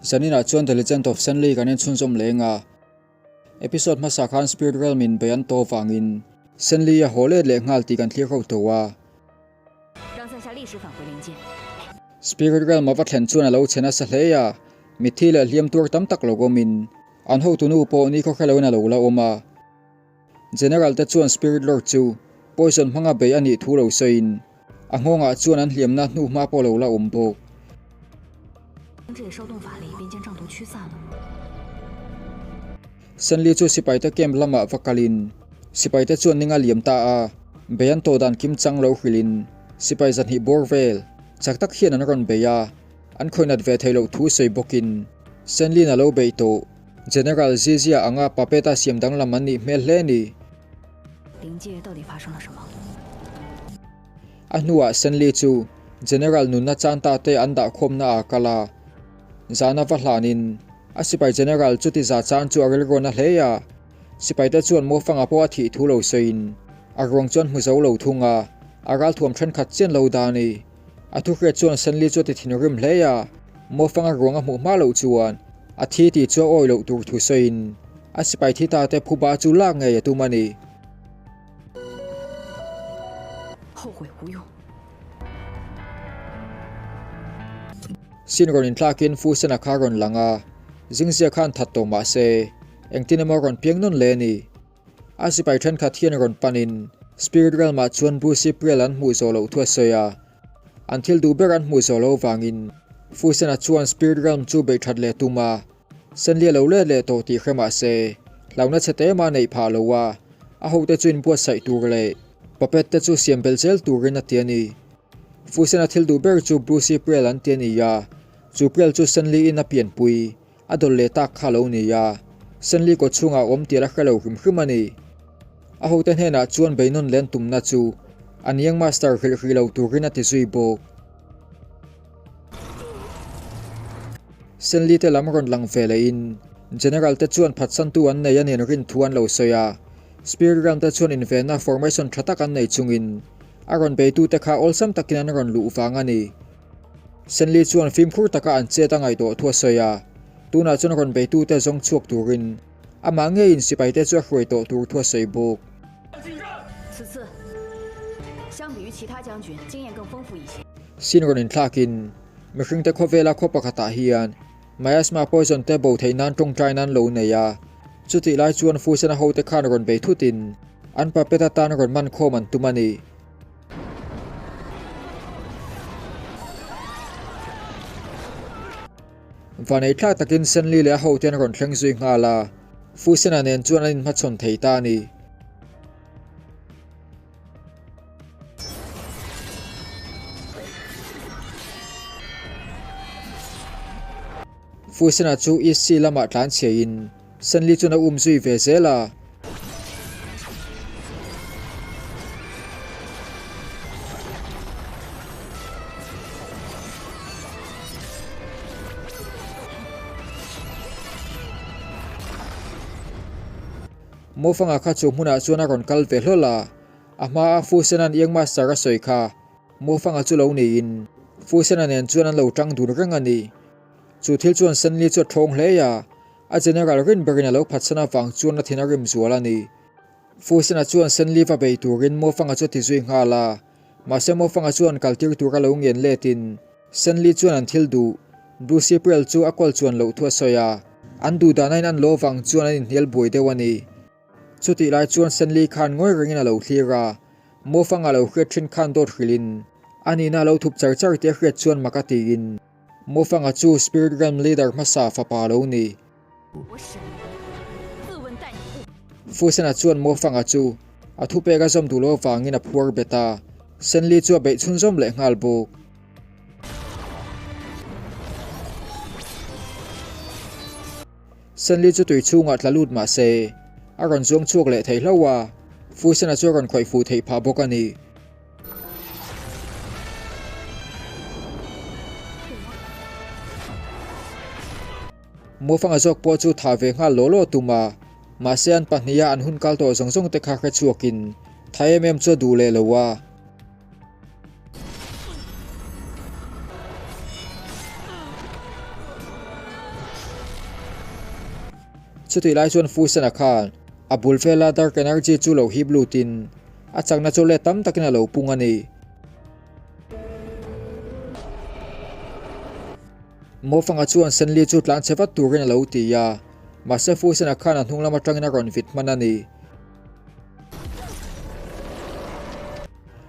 Zaninah chuan The Legend of Senli kan inchhunzawm leng a. Episode hmasa khan Spirit Realm in bei an tawh vangin Senli a haw let leh nghal tih kan thlir ho tawh a. Spirit Realm a va thlen chuan a lo chhe nasa hle a, mitthi leh hliam tuar tam tak lo awmin an hotunu pawh nikhaw hre loin a lo la awm a. General te chuan Spirit Lord chu poison hmanga bei a nih thu lo sawiin a nghawngah chuan an hliamna hnuhma pawh lo la awm bawk. Senli chu sipaite camp lamah va kalin sipaite chuan ning a liam ta a, bei an tawh dan kim chang lo hrilhin sipai zahnih bawr vel chak tak hian an rawn bei a, an khawihnat ve theih loh thu sawi bawkin Senli'n a lo beih tawh. General Zizia anga puppet-a siam danglam an nih hmel hle a ni. A hnuah Senli chu General nunna chanta te an dahkhawmna ah a kal a. Zana va hlanin a sipai General chuti za chan chu a rilruan a hle a. Sipaite chuan Mofanga pawh a thih thu lo sawiin a ruang chuan hmu zo lo thung a, a ralthuam thenkhat chian lo dan a ni. A thuhriat chuan Senli chu a ti thinrim hle a, Mofanga ruang a hmuh hma loh chuan a thi tih chu a awi loh tur thu sawiin a sipai thi ta te phuba chu lak ngei a tum a ni. Sin rawn inthlakin Fusena kha a rawn lang a, Zingzia khan that tawh mah se engtin emaw a rawn piang nawn le a ni. A sipai thenkhat hian rawn panin Spirit Realm-ah chuan Bruce Priel an hmuh zawh loh thu a sawi a. An thil duh ber an hmuh zawh loh vangin Fusena chuan Spirit Realm chu beih that leh tum a, Senli a lo let leh tawh tih hre mah se hlauhna chhe te mah neih phah lo a, a hote chu inbuatsaih tur leh puppet te chu siam belh zel turin a ti a ni. Fusena thil duh ber chu Bruce Priel an ti a ni a, chu Priel chu Senli in a pianpui. A dawlh leh tak kha lo ni a, Senli kaw chhungah awm tir a hre lo hrim hrim a ni. A hote hnenah chuan beinawn len tumna chu an Young Master hrilh hrih lo turin a ti zui bawk. Senli te lam rawn lang ve lehin General te chuan phatsantu an nei a nen rin thu an lo sawi a, Spirit Realm te chuan invenna formation tha tak an nei chungin a rawn beitute kha awlsam takin an rawn luh vang a ni. Senli chuan fimkhur taka an chet a ngaihtuah thu a sawi a, tunah chuan rawn beitute zawng chhuak turin amah ngeiin sipaite chu a hruai tawh tur thu a sawi bawk. Sin rawn inthlakin mihringte khawvela khaw pakhatah hian miasma poison te bo theih nan tawngtai nan lo nei a, chutih lai chuan Fusena hote khan rawn bei thutin an puppet atan rawn man khawm an tum a ni. Vanei thlak takin Senli leh a hote an rawn thleng zui nghal a, Fusena nen chuan an inhmachhawn thei ta a ni. Fusena chu East Sea lamah tlanchhiain Senli chuan a um zui ve zel a. Mofanga kha chu hmunah chuan a rawn kal ve hlawl a, a hmaa Fusena'n Young Master a sawi kha Mofanga chu lo niin Fusena nen chuan an lo tang dun reng a ni. Chu thil chuan Senli chu a thawng hle a, a General rin berin a lo phatsan avang chuan a thin a rim zual a ni. Fusena chuan Senli va bei turin Mofanga chu a ti zui nghal a, mahse Mofanga chuan kal tir tura lo ngen letin Senli chuan an thil duh Blue Cypriel chu a kawl chuan loh thu a sawi a, an duh dan a in an lo avang chuan an inhnial buai deuh a ni. Chutih lai chuan Senli khan ngawi rengin a lo thlir a, Mofanga lo hriat thin khan dawt hrilhin a nihna a lo thup char char tih a hriat chuan mak a tiin, Mofanga chu Spirit Realm leader hmasa fapa a lo ni. Fusena chuan Mofanga chu a thupek a zawm duh loh avangin a phuar bet a, Senli chu a beih chhunzawm leh nghal bawk. Senli chu tui chhungah tla lut mah se, a rawn zuang chhuak leh thei hlauh a, Fusena chu a rawn khawih fuh theih phah bawk a ni. Mufanga zawk pawh chu thah ve nghal law law tum a, mahse an pahniha an hun kal tawh zawng zawng te kha hre chhuakin tha em em chu a duh leh lo a. Chutih lai chuan Fusena khan a bul vela dark energy chu lo hip lutin a chakna chu let tam takin a lo pung a ni. Mawfanga chuan Senli chu tlan chhe vat turin a lo ti a, mahse Fusena khan a hnung lam atangin a rawn vit hman a ni.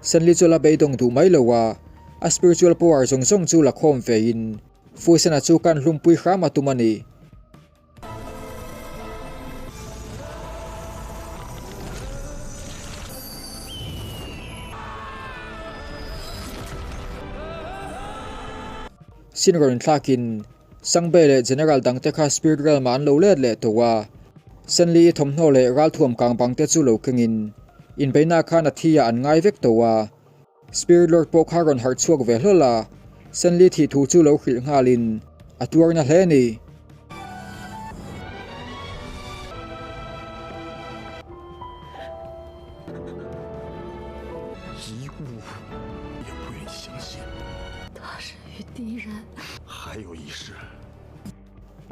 Senli chu la beidawng duh mai lo a, a spiritual power zawng zawng chu la khawm vein Fusena chu kan hlumpui hram a tum a ni. Sin rawn inthlakin Sangbei leh General dangte kha Spirit Realm-ah an lo let leh tawh a. Senli-i thawmhnaw leh ralthuam kang bangte chu lo kengin inbeihna khan a thi-ah an ngai vek tawh a. Spirit Lord pawh kha rawn harh chhuak ve hlawl a, Senli thih thu chu lo hrilh nghalin a tuarna hle a ni.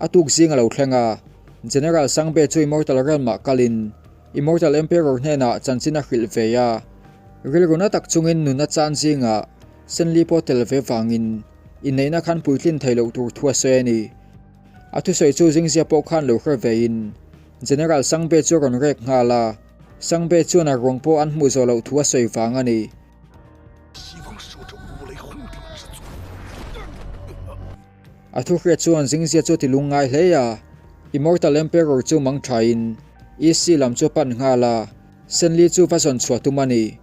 A tuk zing a lo thleng a, General Sangbe chu Immortal Realm-ah kalin Immortal Emperor hnenah chanchin a hrilh ve a, rilru na tak chungin nuna chan zingah Senli pawh tel ve vangin inneihna khan puitlin thei loh tur thu a sawi a ni. A thusawi chu Zingzia pawh khan lo hre vein General Sangbe chu a rawn rek nghal a, Sangbe chuan a ruang pawh an hmuh zawh loh thu a sawi vang a ni. A thuhriat chuan Zingzia chu a ti lungngai hle a, Immortal Emperor chu mang thain EC lam chu a pan nghal a, Senli chu va zawn chhuah tum a ni.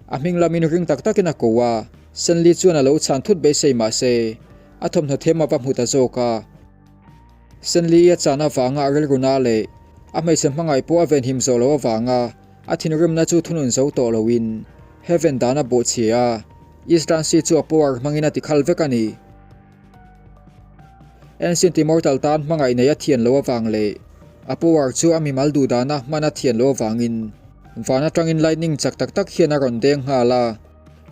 A hming lamin ring tak takin a ko a, Senli chuan a lo chhan thut beisei mah se, a thawmhnaw them a va hmu ta zawk a. Senli i a chan avanga a rilru na leh a hmeichhe hmangaih pawh a venhim zawh loh avanga a thinrimna chu thunun zo tawh loin Heaven dan a bawhchhia a, Eastern Sea chu a power hmangin a tikhal vek a ni. Ancient Immortal tan hmangaih nei a thian loh avang leh a power chu a mimal duhdana hman a thian loh avangin van atangin lightning chak tak tak hian a rawn deng nghal a,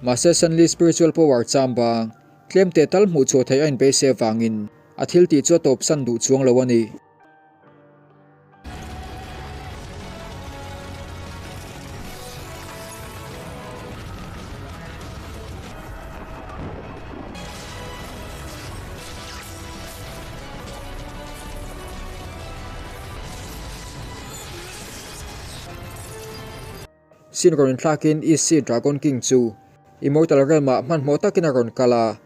mahse Senli spiritual power chambang tlem teh tal hmuh chhuah theih a inbeise avangin A thil tih chu a tawpsan duh chuang lo a ni. Sin rawn inthlakin East Sea Dragon King chu Immortal Realm-ah hmanhmawh takin a rawn kal a,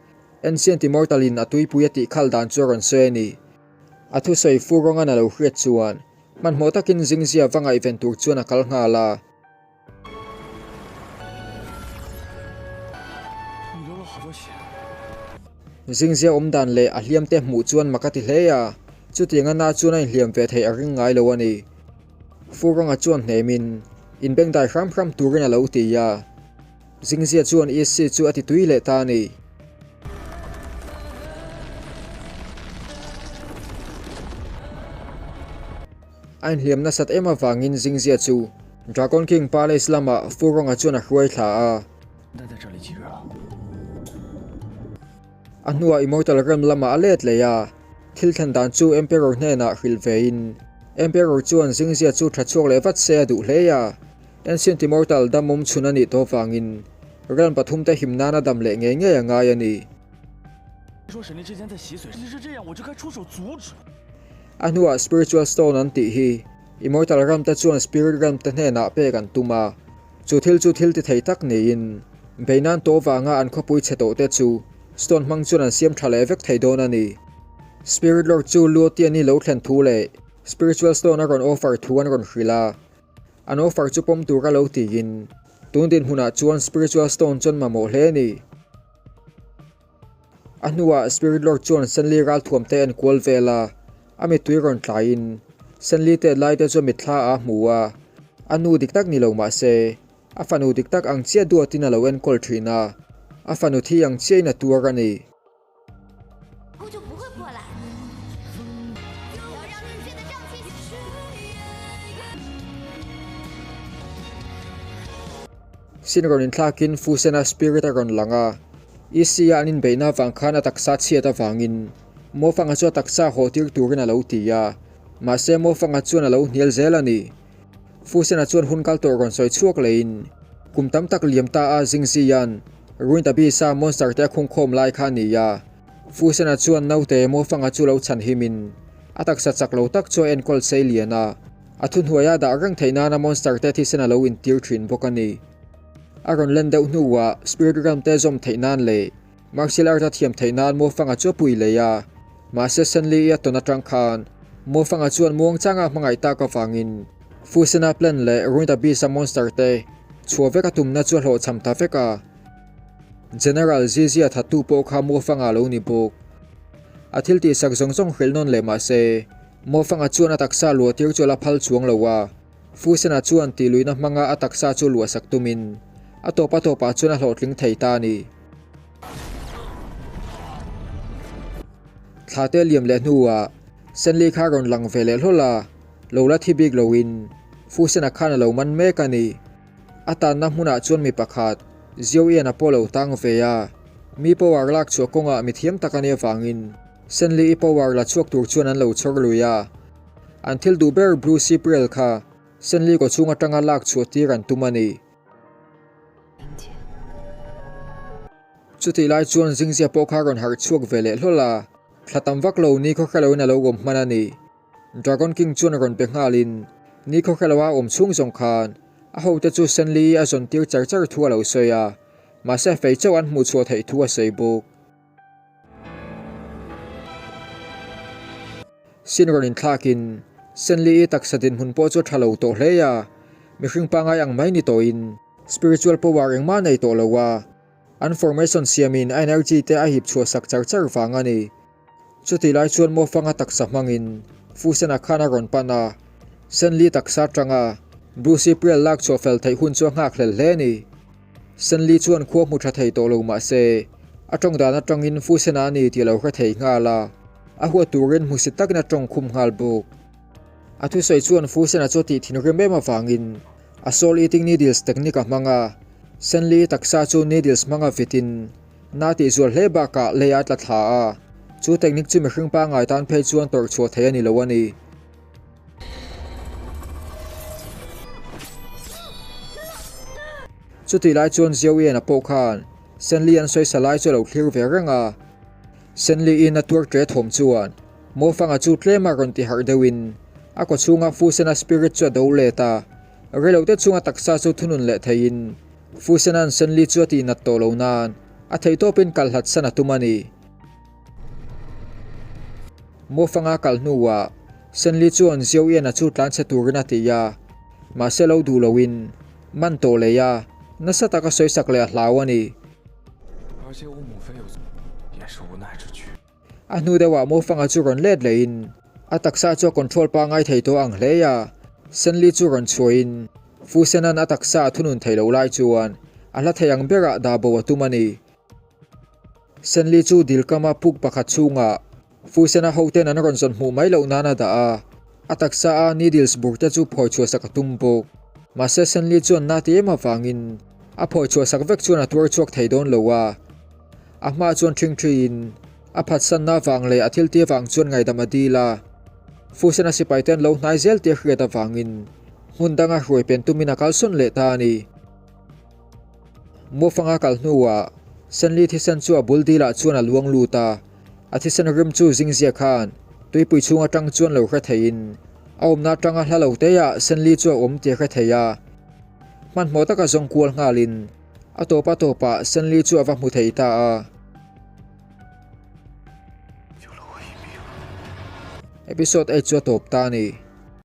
Ancient Immortal-in a tuipui a tih khal dan chu a rawn sawi a ni. A thusawi fu rawngan a lo hriat chuan hmanhmawh takin Zingzia va ngaihven tur chuan a kal nghal a. Zingzia awm dan leh a hliamte hmuh chuan mak a ti hle a, chutiang a na chuan a inhliam ve theih a ring ngai lo a ni. Furawnga chuan hnemin, inbengdai hram hram turin a lo ti a. Zingzia chuan EC chu a ti tui leh ta a ni. A inhliam nasat em avangin Zingzia chu Dragon King Palace lamah Furawnga chuan a hruai thla a. A hnuah Immortal Realm lamah a let leh a, thil thlen dan chu Emperor hnenah hrilh vein, Emperor chuan Zingzia chu tha chhuak leh vat se a duh hle a, Ancient Immortal dam awm chhun a nih tawh vangin Realm pathumte him nana dam leh ngei ngei a ngai a ni. A hnuah Spiritual Stone an tih hi Immortal Realm te chuan Spirit Realm te hnenah pek an tum a, Chu thil chu thil ti thei tak niin, bei nan tawh vanga an khawpui chhe tawh te chu Stone hmang chuan an siam tha leh vek thei dawn a ni. Spirit Lord chu Luotian-i lo thlen thu leh Spiritual Stone a rawn offer thu an rawn hrilh a, an offer chu pawm tur a lo tiin tun dinhmunah chuan Spiritual Stone chuan mamawh hle a ni. A hnuah Spirit Lord chuan Senli ralthuam te en kual vel a, a mittui rawn tlaiin Senli tet lai te chu mitthla a hmu a, a nu dik tak ni lo mah se, a fanu dik tak ang chiah duatin a lo enkawl thin a, a fanu thi ang chiahin a tuar a ni. Sin rawn inthlakin Fusena Spirit a rawn lang a. EC-a an inbeihna avang khan a taksa chhiat avangin Mofanga chu a taksa haw tir turin a lo ti a, mahse Mofanga chuan a lo hnial zel a ni. Fusena chuan hun kal tawh rawn sawi chhuak lehin kum tam tak liam ta a Zingzia'n Ruined Abyss-a monster te a khungkhawm lai kha a ni a. Fusena chuan naute Mofanga chu lo chhan himin a taksa chak lo tak chu a enkawl sei lian a, a thuhnuaia dah reng theih nana monster te thisen a lo intir thin bawk a ni. A rawn len deuh hnuah Spirit Realm te zawm theih nan leh Martial art a thiam theih nan Mofanga chu a pui leh a, mahse Senli i a tawn atang khan Mofanga chuan muangchanga hmangaih tak avangin Fusena plan leh Ruined Abyss a monster te chhuah vek a tumna chu a hlawhchham ta vek a. General Zizia thattu pawh kha Mofanga a lo ni bawk. A thil tihsak zawng zawng hrilh nawn leh mahse Mofanga chuan a taksa luah tir chu a la phal chuang lo a. Fusena chuan tihluihna hmanga a taksa chu luahsak tumin a tawp a tawpah chuan a hlawhtling thei ta a ni. Thla te liam leh hnuah Senli kha rawn lang ve leh hlawl a, lo la thi bik loin Fusena khan a lo man mek a ni. A tanna hmunah chuan mi pakhat, Zioian a pawh lo tang ve a, mi power lak chhuah kawngah mi thiam tak a nih avangin Senli i power la chhuak tur chuan an lo chhawr lui a. An thil duh ber Blue Cypriel kha Senli kaw chhung atanga lak chhuah tir an tum a ni. Chutih lai chuan Zingzia pawh kha rawn harh chhuak ve leh hlawl a, thla tam vak lo ni khaw hrelo in a lo awm hman a ni. Dragon King chuan rawn pe nghalin ni khaw hrelo a awm chhung zawng khan a hote chu Senli a zawn tir char char thu a lo sawi a, mahse fei chauh an hmuh chhuah theih thu a sawi bawk. Sin rawn inthlakin Senli-i taksa dinhmun pawh chu a tha lo tawh hle a, mihring pangai ang mai ni tawhin spiritual power engmah a nei tawh lo a, an formation siamin a energy te a hip chhuah sak char char vang a ni. Chutih lai chuan Mofanga taksa hmangin Fusena khan a rawn pan a, Senli taksa atanga Blue Cypriel lak chhuah fel theih hun chu a nghakhlel hle a ni. Senli chuan khua hmu tha thei tawh lo mah se, a tawng dan atangin Fusena a ni tih a lo hre thei nghal a, a huat turin hmusit takin a tawng khum nghal bawk. A thusawi chuan Fusena chu a tih thinrim em avangin a soul eating needles technique a hmang a, Senli taksa chu needles hmanga vitin na tih zual hle bakah lei a tla thla a, chu technique chu mihring pangngai tan phei chuan tawrh chhuah thei a ni lo a ni. Chutih lai chuan Zioian a pawh khan Senli an sawisa lai chu a lo thlir ve reng a. Senli in a tuar ṭe thawm chuan Mofanga chu tlem a rawn ti harh deuhin a kaw chhunga Fusena spirit chu a do let a. Reilote chunga taksa chu thunun leh theiin Fusena'n Senli chu a tihnat tawh lo nan a theihtawpin kal hlat san a tum a ni. Mofanga kal hnuah Senli chuan Zioian-a chu tlanchhe turin a ti a, mahse lo duh loin man tawh lei a, nasa taka sawisak leh a hlau a ni. A hnu deuhah Mofanga chu rawn let lehin a taksa chu a control pangai thei tawh ang hle a, Senli chu rawn chhuahin Fusena'n a taksa a thunun thei loh lai chuan a hla thei ang berah dah bo a tum a ni. Senli chu dilkama puk pakhat chhungah Fusena hoten an rawn zawn hmuh mai loh nan a dah a, a taksa a needles bur te chu phawi chhuah sak a tum bawk. Mahse Senli chuan na ti em avangin a phawi chhuah sak vek chuan a tuar chhuak thei dawn lo a. A hma chuan ṭhingṭhiin a phatsanna avang leh a thil ti avang chuan ngaidam a dil a. Fusena sipai te an lo hnai zel tih a hriat avangin hmun danga hruai pen tumin a kalsawn leh ta a ni. Mufanga kal hnuah Senli thisen chu a bul dilah chuan a luang lut a, a thisen rim chu zingzia khan tuipui chhung atang chuan lo hre theiin a awmna atanga hla lo teah Senli chu a awm tih a hre thei a. Hmanhmawh taka zawng kual nghalin a tawp a tawpah Senli chu a va hmu thei ta a. Episode 8 chu a tawp ta a ni.